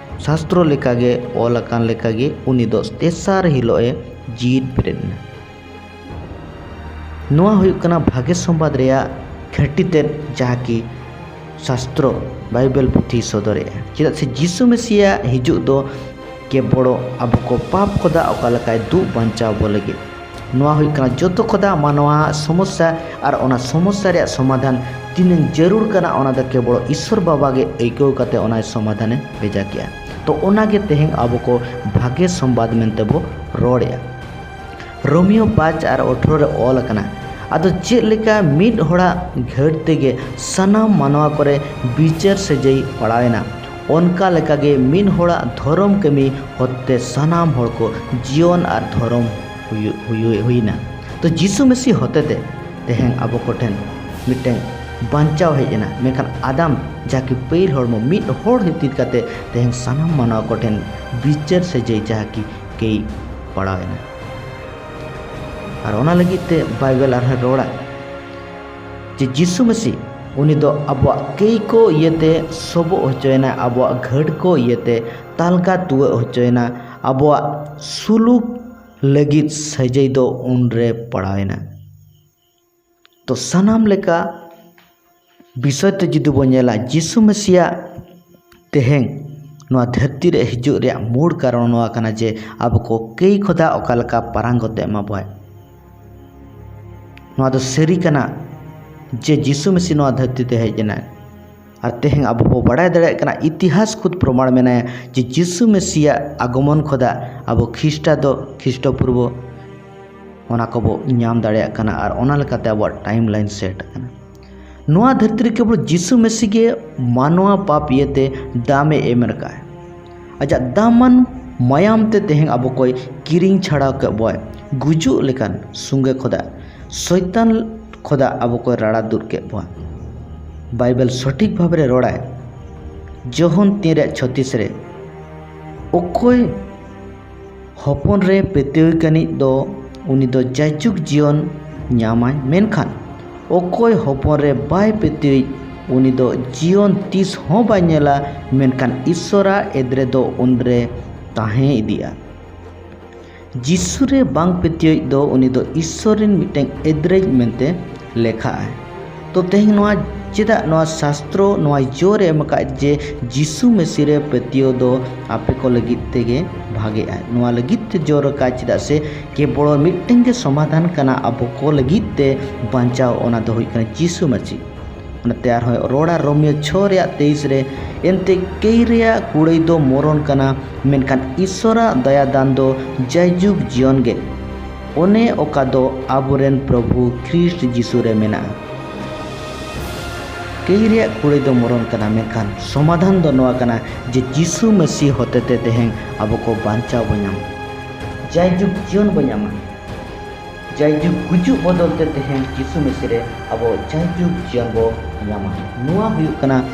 ᱥᱟᱥᱛᱨᱚ ᱞᱮᱠᱟᱜᱮ ᱚᱞ ᱟᱠᱟᱱ ᱞᱮᱠᱟᱜᱮ ᱩᱱᱤ ᱫᱚ ᱛᱮᱥᱟᱨ ᱦᱤᱞᱳᱜ ᱮ ᱡᱤᱣᱤᱫ ᱵᱮᱨᱮᱫ ᱮᱱᱟ᱾ ᱱᱚᱣᱟ ᱦᱩᱭᱩᱜ ᱠᱟᱱᱟ ᱵᱷᱟᱜᱮ ᱥᱚᱢᱵᱟᱫ ᱨᱮᱭᱟᱜ ᱠᱷᱟᱹᱴᱤ ᱛᱮᱫ, ᱡᱟᱦᱟᱸ ᱠᱤ ᱥᱟᱥᱛᱨᱚ ᱵᱟᱭᱵᱮᱞ ᱯᱩᱛᱷᱤ ᱥᱚᱫᱚᱨᱮᱜᱼᱟ᱾ ᱪᱮᱫᱟᱜ ᱥᱮ ᱡᱤᱥᱩ ᱢᱮᱥᱤᱭᱟᱜ ᱦᱤᱡᱩᱜ ᱫᱚ ᱠᱮᱵᱚᱲ ᱟᱵᱚ ᱠᱚ ᱯᱟᱯ ᱠᱷᱚᱫᱟ ᱚᱠᱟ ᱞᱮᱠᱟᱭ ᱫᱩᱜ ᱵᱟᱧᱪᱟᱣ ᱵᱚ ᱞᱟᱹᱜᱤᱫ᱾ ᱱᱚᱣᱟ ᱦᱩᱭᱩᱜ ᱠᱟᱱᱟ ᱡᱚᱛᱚ ᱠᱷᱚᱫᱟ ᱢᱟᱱᱣᱟ ᱥᱚᱢᱚᱥᱥᱟ, ᱟᱨ ᱚᱱᱟ ᱥᱚᱢᱚᱥᱥᱟ ᱨᱮᱭᱟᱜ ᱥᱚᱢᱟᱫᱷᱟᱱ ᱛᱤᱱᱟᱹᱝ ᱡᱟᱹᱨᱩᱲ ᱠᱟᱱᱟ, ᱚᱱᱟ ᱫᱚ ᱠᱮᱵᱚᱲ ᱤᱥᱥᱚᱨ ᱵᱟᱵᱟ ᱜᱮ ᱟᱹᱭᱠᱟᱹᱣ ᱠᱟᱛᱮ ᱚᱱᱟᱭ ᱥᱚᱢᱟᱫᱷᱟᱱᱮ ᱵᱷᱮᱡᱟ ᱠᱮᱜᱼᱟ᱾ ᱛᱚ ᱚᱱᱟᱜᱮ ᱛᱮᱦᱮᱧ ᱟᱵᱚ ᱠᱚ ᱵᱷᱟᱜᱮ ᱥᱚᱢᱵᱟᱫ ᱢᱮᱱᱛᱮ ᱵᱚ ᱨᱚᱲᱮᱜᱼᱟ᱾ ᱨᱳᱢᱤᱭᱳ ᱯᱟᱸᱪ ᱟᱨ ᱟᱴᱷᱨᱚ ᱨᱮ ᱚᱞ ᱟᱠᱟᱱᱟ, ᱟᱫᱚ ᱪᱮᱫ ᱞᱮᱠᱟ ᱢᱤᱫ ᱦᱚᱲᱟᱜ ᱜᱷᱟᱹᱴ ᱛᱮᱜᱮ ᱥᱟᱱᱟᱢ ᱢᱟᱱᱣᱟ ᱠᱚᱨᱮ ᱵᱤᱪᱟᱹᱨ ᱥᱟᱹᱡᱟᱹᱭ ᱯᱟᱲᱟᱣᱮᱱᱟ, ᱚᱱᱠᱟ ᱞᱮᱠᱟᱜᱮ ᱢᱤᱫ ᱦᱚᱲᱟᱜ ᱫᱷᱚᱨᱚᱢ ᱠᱟᱹᱢᱤ ᱦᱚᱛᱮ ᱥᱟᱱᱟᱢ ᱦᱚᱲ ᱠᱚ ᱡᱤᱭᱚᱱ ᱟᱨ ᱫᱷᱚᱨᱚᱢ ᱦᱩᱭᱩᱜ, ᱦᱩᱭᱩᱜ, ᱦᱩᱭᱱᱟ᱾ ᱛᱚ ᱡᱤᱥᱩ ᱢᱮᱥᱤ ᱦᱚᱛᱮᱛᱮ ᱛᱮᱦᱮᱧ ᱟᱵᱚ ᱠᱚᱴᱷᱮᱱ ᱢᱤᱫᱴᱮᱱ ᱵᱟᱧᱪᱟᱣ ᱦᱮᱡ ᱮᱱᱟ, ᱢᱮᱱᱠᱷᱟᱱ ᱟᱫᱟᱢ ᱡᱟᱦᱟᱸ ᱠᱤ ᱯᱟᱹᱦᱤᱞ ᱦᱚᱲᱢᱚ ᱢᱤᱫ ᱦᱚᱲ ᱦᱤᱯᱤᱫ ᱠᱟᱛᱮ ᱛᱮᱦᱮᱧ ᱥᱟᱱᱟᱢ ᱢᱟᱱᱣᱟ ᱠᱚᱴᱷᱮᱱ ᱵᱤᱪᱟᱹᱨ ᱥᱟᱹᱡᱟᱹᱭ ᱡᱟᱦᱟᱸ ᱠᱤ ᱠᱟᱹᱭ ᱯᱟᱲᱟᱣ ᱮᱱᱟ᱾ ᱟᱨ ᱚᱱᱟ ᱞᱟᱹᱜᱤᱫ ᱛᱮ ᱵᱟᱭᱵᱮᱞ ᱟᱨᱦᱚᱸ ᱨᱚᱲᱟ ᱡᱮ ᱡᱤᱥᱩ ᱢᱮᱥᱤ ᱩᱱᱤ ᱫᱚ ᱟᱵᱚᱣᱟᱜ ᱠᱟᱹᱭ ᱠᱚ ᱤᱭᱟᱹᱛᱮ ᱥᱚᱵᱚᱜ ᱦᱚᱪᱚᱭᱮᱱᱟ, ᱟᱵᱚᱣᱟᱜ ᱜᱷᱟᱹᱴ ᱠᱚ ᱤᱭᱟᱹᱛᱮ ᱛᱟᱞᱜᱟ ᱛᱩᱣᱟᱹᱜ ᱦᱚᱪᱚᱭᱮᱱᱟ, ᱟᱵᱚᱣᱟᱜ ᱥᱩᱞᱩᱠ ᱞᱟᱹᱜᱤᱫ ᱥᱟᱹᱡᱟᱹᱭ ᱫᱚ ᱩᱱᱨᱮ ᱯᱟᱲᱟᱣᱮᱱᱟ᱾ ᱛᱚ ᱥᱟᱱᱟᱢ ᱞᱮᱠᱟ ᱵᱤᱥᱚᱭ ᱛᱮ ᱡᱩᱫᱤ ᱵᱚᱱ ᱧᱮᱞᱟ, ᱡᱤᱥᱩ ᱢᱮᱥᱤᱭᱟᱜ ᱛᱮᱦᱮᱧ ᱱᱚᱣᱟ ᱫᱷᱟᱹᱨᱛᱤ ᱨᱮ ᱦᱤᱡᱩᱜ ᱨᱮᱭᱟᱜ ᱢᱩᱲ ᱠᱟᱨᱚᱱ ᱱᱚᱣᱟ ᱠᱟᱱᱟ ᱡᱮ ᱟᱵᱚ ᱠᱚ ᱠᱟᱹᱭ ᱠᱷᱚᱫᱟ ᱚᱠᱟ ᱞᱮᱠᱟ ᱯᱟᱨᱟᱝᱜᱚᱛ ᱮ ᱮᱢᱟ ᱵᱚᱣᱟᱭ᱾ ᱱᱚᱣᱟ ᱫᱚ ᱥᱟᱹᱨᱤ ᱠᱟᱱᱟ ᱡᱮ ᱡᱤᱥᱩ ᱢᱮᱥᱤ ᱱᱚᱣᱟ ᱫᱷᱟᱹᱨᱛᱤ ᱛᱮ ᱦᱮᱡ ᱮᱱᱟᱭ᱾ ᱟᱨ ᱛᱮᱦᱮᱧ ᱟᱵᱚ ᱵᱚ ᱵᱟᱲᱟᱭ ᱫᱟᱲᱮᱭᱟᱜ ᱠᱟᱱᱟ, ᱤᱛᱤᱦᱟᱥ ᱠᱷᱩᱫ ᱯᱨᱚᱢᱟᱬ ᱢᱮᱱᱟᱭᱟ ᱡᱮ ᱡᱤᱥᱩ ᱢᱮᱥᱤᱭᱟᱜ ᱟᱜᱚᱢᱚᱱ ᱠᱷᱚᱫᱟ ᱟᱵᱚ ᱠᱷᱨᱤᱥᱴᱟ ᱫᱚ ᱠᱷᱨᱤᱥᱴᱚ ᱯᱩᱨᱵᱚ ᱚᱱᱟ ᱠᱚᱵᱚ ᱧᱟᱢ ᱫᱟᱲᱮᱭᱟᱜ ᱠᱟᱱᱟ᱾ ᱟᱨ ᱚᱱᱟ ᱞᱮᱠᱟᱛᱮ ᱟᱵᱚᱣᱟᱜ ᱴᱟᱭᱤᱢ ᱞᱟᱭᱤᱱ ᱥᱮᱴ ᱟᱠᱟᱱᱟ᱾ ᱱᱚᱣᱟ ᱫᱷᱟᱹᱨᱛᱤ ᱨᱮ ᱠᱮᱵᱚᱞ ᱡᱤᱥᱩ ᱢᱮᱥᱤ ᱜᱮ ᱢᱟᱱᱣᱟ ᱯᱟᱯ ᱤᱭᱟᱹᱛᱮ ᱫᱟᱢᱮ ᱮᱢ ᱨᱟᱠᱟᱜᱼᱟ᱾ ᱟᱡᱟᱜ ᱫᱟᱢᱟᱱ ᱢᱟᱭᱟᱢ ᱛᱮ ᱛᱮᱦᱮᱧ ᱟᱵᱚ ᱠᱚᱭ ᱠᱤᱨᱤᱧ ᱪᱷᱟᱲᱟᱣ ᱠᱮᱫ ᱵᱚᱣᱟᱭ᱾ ᱜᱩᱡᱩᱜ ᱞᱮᱠᱟᱱ ᱥᱚᱸᱜᱮ ᱠᱷᱚᱫᱟ, ᱥᱚᱭᱛᱟᱱ ᱠᱷᱚᱫᱟ ᱟᱵᱚ ᱠᱚᱭ ᱨᱟᱲᱟ ᱫᱩᱨ ᱠᱮᱫ ᱵᱚᱣᱟ᱾ ᱵᱟᱭᱵᱮᱞ ᱥᱚᱴᱷᱤᱠ ᱵᱷᱟᱵᱽ ᱨᱮ ᱨᱚᱲᱟᱭ᱾ ᱡᱚᱦᱚᱱ ᱛᱤᱱ ᱨᱮᱭᱟᱜ ᱪᱷᱚᱛᱤᱥ ᱨᱮ, ᱚᱠᱚᱭ ᱦᱚᱯᱚᱱ ᱨᱮ ᱯᱟᱹᱛᱭᱟᱹᱣ ᱠᱟᱹᱱᱤᱡ ᱫᱚ ᱩᱱᱤ ᱫᱚ ᱡᱟᱭᱡᱩᱜᱽ ᱡᱤᱭᱚᱱ ᱧᱟᱢᱟᱭ, ᱢᱮᱱᱠᱷᱟᱱ ᱚᱠᱚᱭ ᱦᱚᱯᱚᱱ ᱨᱮ ᱵᱟᱭ ᱯᱟᱹᱛᱭᱟᱹᱣᱤᱡ ᱩᱱᱤ ᱫᱚ ᱡᱤᱭᱚᱱ ᱛᱤᱥ ᱦᱚᱸ ᱵᱟᱭ ᱧᱮᱞᱟ, ᱢᱮᱱᱠᱷᱟᱱ ᱤᱥᱥᱚᱨᱟᱜ ᱮᱫᱽᱨᱮ ᱫᱚ ᱩᱱᱨᱮ ᱛᱟᱦᱮᱸ ᱤᱫᱤᱜᱼᱟ᱾ ᱡᱤᱥᱩ ᱨᱮ ᱵᱟᱝ ᱯᱟᱹᱛᱭᱟᱹᱣᱤᱡ ᱫᱚ ᱩᱱᱤ ᱫᱚ ᱤᱥᱥᱚᱨ ᱨᱮᱱ ᱢᱤᱫᱴᱟᱝ ᱮᱫᱽᱨᱮᱡ ᱢᱮᱱᱛᱮ ᱞᱮᱠᱷᱟᱜᱼᱟᱭ᱾ ᱛᱚ ᱛᱮᱦᱮᱧ ᱱᱚᱣᱟ, ᱪᱮᱫᱟᱜ ᱱᱚᱣᱟ ᱥᱟᱥᱛᱨᱚ ᱱᱚᱣᱟ ᱡᱳᱨ ᱮ ᱮᱢ ᱟᱠᱟᱫ ᱡᱮ ᱡᱤᱥᱩ ᱢᱮᱥᱤ ᱨᱮ ᱯᱟᱹᱛᱭᱟᱹᱣ ᱫᱚ ᱟᱯᱮ ᱠᱚ ᱞᱟᱹᱜᱤᱫ ᱛᱮᱜᱮ ᱵᱷᱟᱜᱮᱜᱼᱟ? ᱱᱚᱣᱟ ᱞᱟᱹᱜᱤᱫ ᱛᱮ ᱡᱳᱨ ᱟᱠᱟᱫ, ᱪᱮᱫᱟᱜ ᱥᱮ ᱠᱮᱵᱚᱞ ᱢᱤᱫᱴᱮᱱ ᱜᱮ ᱥᱚᱢᱟᱫᱷᱟᱱ ᱠᱟᱱᱟ ᱟᱵᱚ ᱠᱚ ᱞᱟᱹᱜᱤᱫ ᱛᱮ ᱵᱟᱧᱪᱟᱣ, ᱚᱱᱟ ᱫᱚ ᱦᱩᱭᱩᱜ ᱠᱟᱱᱟ ᱡᱤᱥᱩ ᱢᱟᱹᱥᱤ᱾ ᱚᱱᱟᱛᱮ ᱟᱨᱦᱚᱸ ᱨᱚᱲᱟ ᱨᱳᱢᱤᱭᱳ ᱪᱷᱚ ᱨᱮᱭᱟᱜ ᱛᱮᱭᱤᱥ ᱨᱮ, ᱮᱱᱛᱮ ᱠᱟᱹᱭ ᱨᱮᱭᱟᱜ ᱠᱩᱲᱟᱹᱭ ᱫᱚ ᱢᱚᱨᱚᱱ ᱠᱟᱱᱟ, ᱢᱮᱱᱠᱷᱟᱱ ᱤᱥᱥᱚᱨᱟᱜ ᱫᱟᱭᱟ ᱫᱟᱱ ᱫᱚ ᱡᱟᱭᱡᱩᱜᱽ ᱡᱤᱭᱚᱱ ᱜᱮ, ᱚᱱᱮ ᱚᱠᱟ ᱫᱚ ᱟᱵᱚᱨᱮᱱ ᱯᱨᱚᱵᱷᱩ ᱠᱷᱨᱤᱥᱴ ᱡᱤᱥᱩ ᱨᱮ ᱢᱮᱱᱟᱜᱼᱟ᱾ ᱠᱟᱹᱭ ᱨᱮᱭᱟᱜ ᱠᱩᱲᱟᱹᱭ ᱫᱚ ᱢᱚᱨᱚᱱ ᱠᱟᱱᱟ, ᱢᱮᱱᱠᱷᱟᱱ ᱥᱚᱢᱟᱫᱷᱟᱱ ᱫᱚ ᱱᱚᱣᱟ ᱠᱟᱱᱟ ᱡᱮ ᱡᱤᱥᱩ ᱢᱟᱹᱥᱤ ᱦᱚᱛᱮᱛᱮ ᱛᱮᱦᱮᱧ ᱟᱵᱚ ᱠᱚ ᱵᱟᱧᱪᱟᱣ ᱵᱚ ᱧᱟᱢᱟ, ᱡᱟᱭᱡᱩᱜᱽ ᱡᱤᱭᱚᱱ ᱵᱚ ᱧᱟᱢᱟ, ᱡᱟᱭᱡᱩᱜᱽ ᱜᱩᱡᱩᱜ ᱵᱚᱫᱚᱞ ᱛᱮ ᱛᱮᱦᱮᱧ ᱡᱤᱥᱩ ᱢᱟᱹᱥᱤ ᱨᱮ ᱟᱵᱚ ᱡᱟᱭᱡᱩᱜᱽ ᱡᱤᱭᱚᱱ ᱵᱚ ᱧᱟᱢᱟ᱾ ᱱᱚᱣᱟ ᱦᱩᱭᱩᱜ ᱠᱟᱱᱟ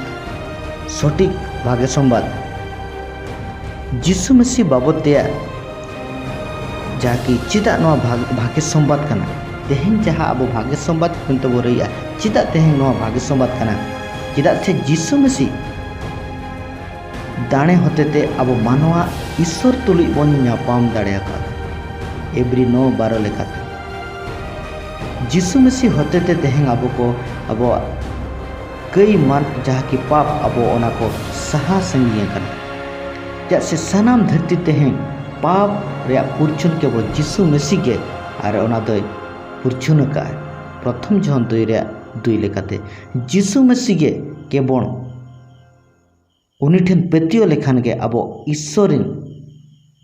ᱥᱚᱴᱷᱤᱠ ᱵᱷᱟᱜᱮ ᱥᱚᱢᱵᱟᱫ᱾ ᱡᱤᱥᱩ ᱢᱟᱹᱥᱤ ᱵᱟᱵᱚᱫ ᱛᱮᱭᱟᱜ ᱡᱟᱦᱟᱸ ᱠᱤ ᱪᱮᱫᱟᱜ ᱱᱚᱣᱟ ᱵᱷᱟᱜ-, ᱵᱷᱟᱜᱮ ᱥᱚᱢᱵᱟᱫ ᱠᱟᱱᱟ? ᱛᱮᱦᱮᱧ ᱡᱟᱦᱟᱸ ᱟᱵᱚ ᱵᱷᱟᱜᱮ ᱥᱚᱢᱵᱟᱫ ᱢᱮᱱᱛᱮ ᱵᱚ ᱞᱟᱹᱭᱮᱜᱼᱟ, ᱪᱮᱫᱟᱜ ᱛᱮᱦᱮᱧ ᱱᱚᱣᱟ ᱵᱷᱟᱜᱮ ᱥᱚᱢᱵᱟᱫ ᱠᱟᱱᱟ? ᱪᱮᱫᱟᱜ ᱥᱮ ᱡᱤᱥᱩ ᱢᱟᱹᱥᱤ ᱫᱟᱲᱮ ᱦᱚᱛᱮᱛᱮ ᱟᱵᱚ ᱢᱟᱱᱣᱟ ᱤᱥᱥᱚᱨ ᱛᱩᱞᱩᱡ ᱵᱚᱱ ᱧᱟᱯᱟᱢ ᱫᱟᱲᱮ ᱟᱠᱟᱫᱟ᱾ ᱮᱵᱨᱤ ᱱᱚ ᱵᱟᱨᱚ ᱞᱮᱠᱟᱛᱮ ᱡᱤᱥᱩ ᱢᱟᱹᱥᱤ ᱦᱚᱛᱮᱛᱮ ᱛᱮᱦᱮᱧ ᱟᱵᱚ ᱠᱚ ᱟᱵᱚᱣᱟᱜ ᱠᱟᱹᱭ ᱢᱟᱱ ᱡᱟᱦᱟᱸ ᱠᱤ ᱯᱟᱯ ᱟᱵᱚ ᱚᱱᱟ ᱠᱚ ᱥᱟᱦᱟ ᱥᱟᱺᱜᱤᱧ ᱟᱠᱟᱱᱟ᱾ ᱪᱮᱫᱟᱜ ᱥᱮ ᱥᱟᱱᱟᱢ ᱫᱷᱟᱹᱨᱛᱤ ᱛᱮᱦᱮᱧ ᱯᱟᱯ ᱨᱮᱭᱟᱜ ᱯᱩᱨᱪᱷᱟᱹᱱ ᱠᱮᱵᱚᱞ ᱡᱤᱥᱩ ᱢᱟᱹᱥᱤ ᱜᱮ, ᱟᱨ ᱚᱱᱟ ᱫᱚᱭ ᱯᱩᱨᱪᱷᱟᱹᱱ ᱟᱠᱟᱫᱼᱟ᱾ ᱯᱨᱚᱛᱷᱚᱢ ᱡᱚᱦᱚᱱ ᱫᱩᱭ ᱨᱮᱭᱟᱜ ᱫᱩᱭ ᱞᱮᱠᱟᱛᱮ ᱡᱤᱥᱩ ᱢᱟᱹᱥᱤ ᱜᱮ ᱠᱮᱵᱚᱞ ᱩᱱᱤ ᱴᱷᱮᱱ ᱯᱟᱹᱛᱭᱟᱹᱣ ᱞᱮᱠᱷᱟᱱ ᱜᱮ ᱟᱵᱚ ᱤᱥᱥᱚᱨ ᱨᱮᱱ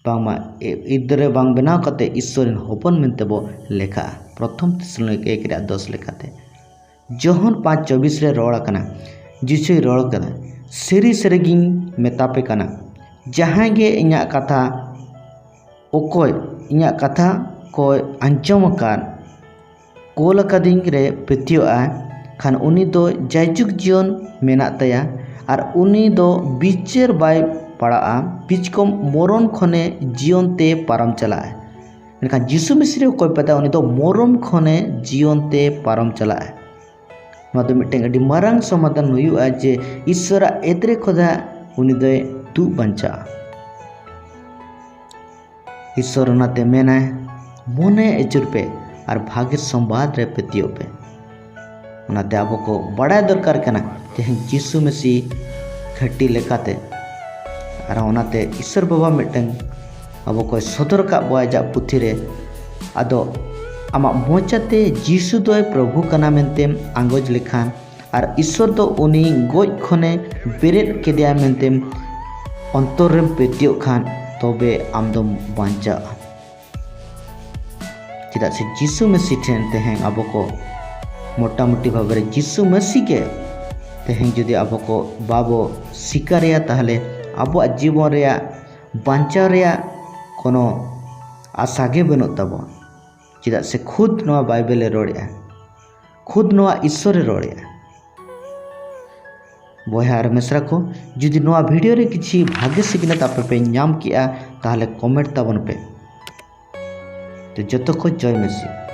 ᱵᱟᱝᱢᱟ ᱮ-, ᱜᱤᱫᱽᱨᱟᱹ ᱵᱟᱝ ᱵᱮᱱᱟᱣ ᱠᱟᱛᱮ ᱤᱥᱥᱚᱨ ᱨᱮᱱ ᱦᱚᱯᱚᱱ ᱢᱮᱱᱛᱮ ᱵᱚ ᱞᱮᱠᱷᱟᱜᱼᱟ᱾ ᱯᱨᱚᱛᱷᱚᱢ ᱛᱮᱥᱟᱞᱳᱱᱤᱠ ᱮᱠ ᱨᱮᱭᱟᱜ ᱫᱚᱥ ᱞᱮᱠᱟᱛᱮ᱾ ᱡᱚᱦᱚᱱ ᱯᱟᱸᱪ ᱪᱚᱵᱵᱤᱥ ᱨᱮ ᱨᱚᱲ ᱟᱠᱟᱱᱟ, ᱡᱤᱥᱩᱭ ᱨᱚᱲ ᱠᱟᱫᱟ, "ᱥᱟᱹᱨᱤ ᱥᱟᱹᱨᱤ ᱜᱤᱧ ᱢᱮᱛᱟ ᱯᱮ ᱠᱟᱱᱟ, ᱡᱟᱦᱟᱸᱭ ᱜᱮ ᱤᱧᱟᱹᱜ ᱠᱟᱛᱷᱟ, ᱚᱠᱚᱭ ᱤᱧᱟᱹᱜ ᱠᱟᱛᱷᱟ ᱠᱚᱭ ᱟᱸᱡᱚᱢ ᱟᱠᱟᱫ, ᱠᱳᱞ ᱟᱠᱟᱫᱤᱧ ᱨᱮ ᱯᱟᱹᱛᱭᱟᱹᱣ ᱟᱭ, ᱠᱷᱟᱱ ᱩᱱᱤ ᱫᱚ ᱡᱟᱭᱡᱩᱜᱽ ᱡᱤᱭᱚᱱ ᱢᱮᱱᱟᱜ ᱛᱟᱭᱟ, ᱟᱨ ᱩᱱᱤ ᱫᱚ ᱵᱤᱪᱟᱹᱨ ᱵᱟᱭ ᱯᱟᱲᱟᱜᱼᱟ, ᱵᱤᱪᱠᱚᱢ ᱢᱚᱨᱚᱱ ᱠᱷᱚᱱᱮ ᱡᱤᱭᱚᱱ ᱛᱮ ᱯᱟᱨᱚᱢ ᱪᱟᱞᱟᱜᱼᱟ᱾ ᱢᱮᱱᱠᱷᱟᱱ ᱡᱤᱥᱩ ᱢᱤᱥᱤ ᱨᱮ ᱚᱠᱚᱭ ᱯᱟᱛᱟ, ᱩᱱᱤ ᱫᱚ ᱢᱚᱨᱚᱱ ᱠᱷᱚᱱᱮ ᱡᱤᱭᱚᱱ ᱛᱮ ᱯᱟᱨᱚᱢ ᱪᱟᱞᱟᱜᱼᱟ᱾ ᱱᱚᱣᱟ ᱫᱚ ᱢᱤᱫᱴᱮᱱ ᱟᱹᱰᱤ ᱢᱟᱨᱟᱝ ᱥᱚᱢᱟᱫᱷᱟᱱ ᱦᱩᱭᱩᱜᱼᱟ ᱡᱮ ᱤᱥᱥᱚᱨᱟᱜ ᱮᱫᱨᱮ ᱠᱷᱚᱱᱟᱜ ᱩᱱᱤ ᱫᱚᱭ ᱫᱩᱜ ᱵᱟᱧᱪᱟᱜᱼᱟ᱾ ᱤᱥᱥᱚᱨ ᱚᱱᱟᱛᱮ ᱢᱮᱱᱟᱭ, ᱢᱚᱱᱮ ᱟᱹᱪᱩᱨ ᱯᱮ ᱟᱨ ᱵᱷᱟᱜᱮ ᱥᱚᱢᱵᱟᱫ ᱨᱮ ᱯᱟᱹᱛᱭᱟᱹᱣ ᱯᱮ᱾ ᱚᱱᱟᱛᱮ ᱟᱵᱚ ᱠᱚ ᱵᱟᱲᱟᱭ ᱫᱚᱨᱠᱟᱨ ᱠᱟᱱᱟ ᱛᱮᱦᱮᱧ ᱡᱤᱥᱩ ᱢᱮᱥᱤ ᱠᱷᱟᱹᱴᱤ ᱞᱮᱠᱟᱛᱮ, ᱟᱨ ᱚᱱᱟᱛᱮ ᱤᱥᱥᱚᱨ ᱵᱟᱵᱟ ᱢᱤᱫᱴᱟᱝ ᱟᱵᱚ ᱠᱚᱭ ᱥᱚᱫᱚᱨ ᱟᱠᱟᱫ ᱵᱚᱱᱟ ᱟᱡᱟᱜ ᱯᱩᱛᱷᱤ ᱨᱮ᱾ ᱟᱫᱚ ᱟᱢᱟᱜ ᱢᱚᱪᱟᱛᱮ ᱡᱤᱥᱩ ᱫᱚᱭ ᱯᱨᱚᱵᱷᱩ ᱠᱟᱱᱟ ᱢᱮᱱᱛᱮᱢ ᱟᱸᱜᱚᱪ ᱞᱮᱠᱷᱟᱱ ᱟᱨ ᱤᱥᱥᱚᱨ ᱫᱚ ᱩᱱᱤ ᱜᱚᱡ ᱠᱷᱚᱱᱮ ᱵᱮᱨᱮᱫ ᱠᱮᱫᱮᱭᱟ ᱢᱮᱱᱛᱮᱢ ᱚᱱᱛᱚᱨ ᱨᱮᱢ ᱯᱟᱹᱛᱭᱟᱹᱜ ᱠᱷᱟᱱ, ᱛᱚᱵᱮ ᱟᱢ ᱫᱚᱢ ᱵᱟᱧᱪᱟᱜᱼᱟ᱾ ᱪᱮᱫᱟᱜ ᱥᱮ ᱡᱤᱥᱩ ᱢᱮᱥᱤ ᱴᱷᱮᱱ ᱛᱮᱦᱮᱧ ᱟᱵᱚ ᱠᱚ ᱢᱚᱴᱟᱢᱩᱴᱤ ᱵᱷᱟᱵᱮ ᱨᱮ ᱡᱤᱥᱩ ᱢᱮᱥᱤ ᱜᱮ ᱛᱮᱦᱮᱧ ᱡᱩᱫᱤ ᱟᱵᱚ ᱠᱚ ᱵᱟᱵᱚ ᱥᱤᱠᱟᱨᱮᱭᱟ, ᱛᱟᱦᱚᱞᱮ ᱟᱵᱚᱣᱟᱜ ᱡᱤᱵᱚᱱ ᱨᱮᱭᱟᱜ ᱵᱟᱧᱪᱟᱣ ᱨᱮᱭᱟᱜ ᱠᱳᱱᱳ ᱟᱥᱟ ᱜᱮ ᱵᱟᱹᱱᱩᱜ ᱛᱟᱵᱚᱱᱟ᱾ ᱪᱮᱫᱟᱜ ᱥᱮ ᱠᱷᱩᱫ ᱱᱚᱣᱟ ᱵᱟᱭᱵᱮᱞᱮ ᱨᱚᱲᱮᱫᱼᱟ, ᱠᱷᱩᱫ ᱱᱚᱣᱟ ᱤᱥᱥᱚᱨᱮ ᱨᱚᱲᱮᱫᱼᱟ᱾ ᱵᱚᱭᱦᱟ ᱟᱨ ᱢᱤᱥᱨᱟ ᱠᱚ, ᱡᱩᱫᱤ ᱱᱚᱣᱟ ᱵᱷᱤᱰᱤᱭᱳ ᱨᱮ ᱠᱤᱪᱷᱤ ᱵᱷᱟᱜᱮ ᱥᱤᱠᱷᱱᱟᱹᱛ ᱟᱯᱮ ᱯᱮ ᱧᱟᱢ ᱠᱮᱜᱼᱟ, ᱛᱟᱦᱚᱞᱮ ᱠᱚᱢᱮᱱᱴ ᱛᱟᱵᱚᱱ ᱯᱮ᱾ ᱛᱚ ᱡᱚᱛᱚ ᱠᱚ ᱡᱚᱭ ᱢᱮᱥᱤ᱾